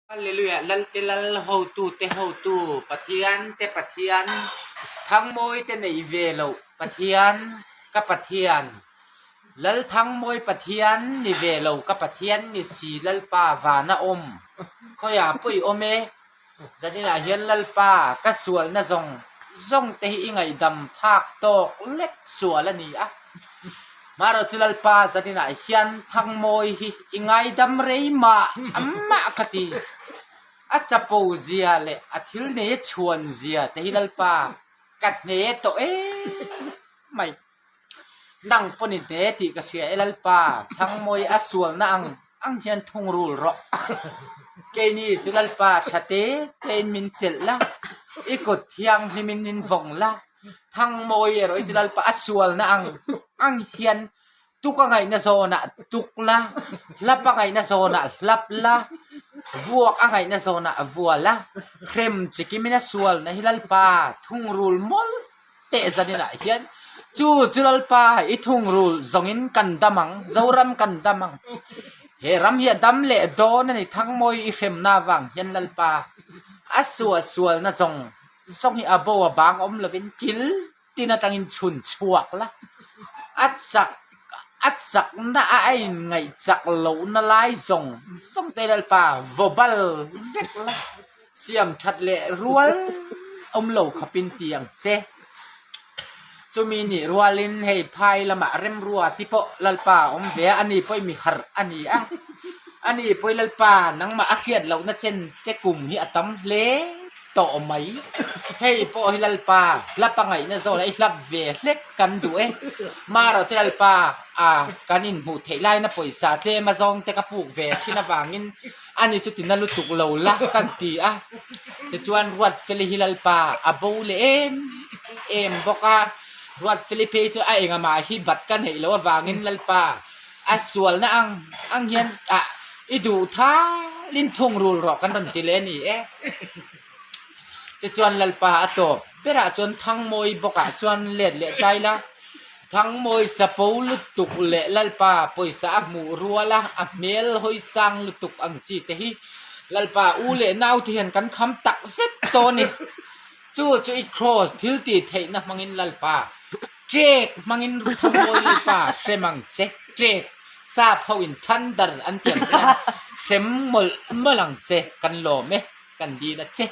Hallelujah Lalte Lal hotute hotu Pathian te Pathian Thangmawi te nei ve loh Pathian ka Pathian Lal Thangmawi Pathian ni ve lo ka Pathian ni si Lalpa vana awm khawiah pawh i awm e Zaninah hian Lalpa ka sualna zawng zawng te hi i ngaihdam phak tawk lek sual a ni a. Marawh chu Lalpa zaninah hian Thangmawi hi i ngaidam rei mah mah ka ti. A chapo zia leh a thil nei a chhuan zia te hi Lalpa ka hne tawh em mai. Nang pawn i hne tih ka hria e Lalpa, Thangmawi a sualna ang ang hian thungrul rawh. Keini chu Lalpa tha te tein min chelh la, i kut thianghlimin min vawng la, Thangmawi erawh hi chu Lalpa a sualna ang ang hian tuk a ngaihna zawnah tuk la, hlap a ngaihna zawnah hlap la, vuak a ngaihna zawnah vua la, hrem chikimin a sualna hi Lalpa thungrul mawlh teh zaninah hian chu chu Lalpa i thungrul zawngin kan dam ang, Zoram kan dam ang. He ram hi a dam leh dawn a ni Thangmawi i hremna avang hian Lalpa a suahsualna zawng Zawng hi a bo a bang awm lovin kil tin atangin chhun chhuak la, a chak a chakna a a inngaih chak lohna lai zawng zawng te Lalpa vaw bal vek la, siam that leh rual awm lo khawpin ti ang che. Chumi nih rualin hei phai lamah remrua ti pawh Lalpa a awm ve a, ani pawh i mi harh a ni a, ani pawh i Lalpa nangmah a hriat lohna chen che kum hi a tam hle tawh mai. Hei pawh hi Lalpa hlap a ngaihna zawhna i hlap ve hlek kan duh e. Marawh chu Lalpa a kan inhmuh theih laina pawisa tlem a zawng te ka puk ve thin avangin ani chu tina lutuk lo la kan ti a. Tichuan Ruatfeli hi Lalpa a bo leh em em bawk a, Ruatfeli phei chu a engamah hi bat ka neih loh avangin Lalpa a sualna ang ang hian ah i duh thalin thungrul rawh kan rawn ti leh a ni e. Tichuan Lalpa a tawp berah chuan Thangmawi bawkah chuan let leh tai la, Thangmawi chapo lutuk leh Lalpa pawisa a hmuh rual a, a hmel hawi sang lutuk ang chi te hi Lalpa u leh nau te hian kan kham tak zet tawh a ni. Chu chu i kraws thil tih theihna hmangin Lalpa ṭek hmangin Thangmawi Lalpa hrem ang che, ṭek sap ho in thunder an ti ang hian hrem mawlh mawlh ang che, kan lawm e, kan dil a che.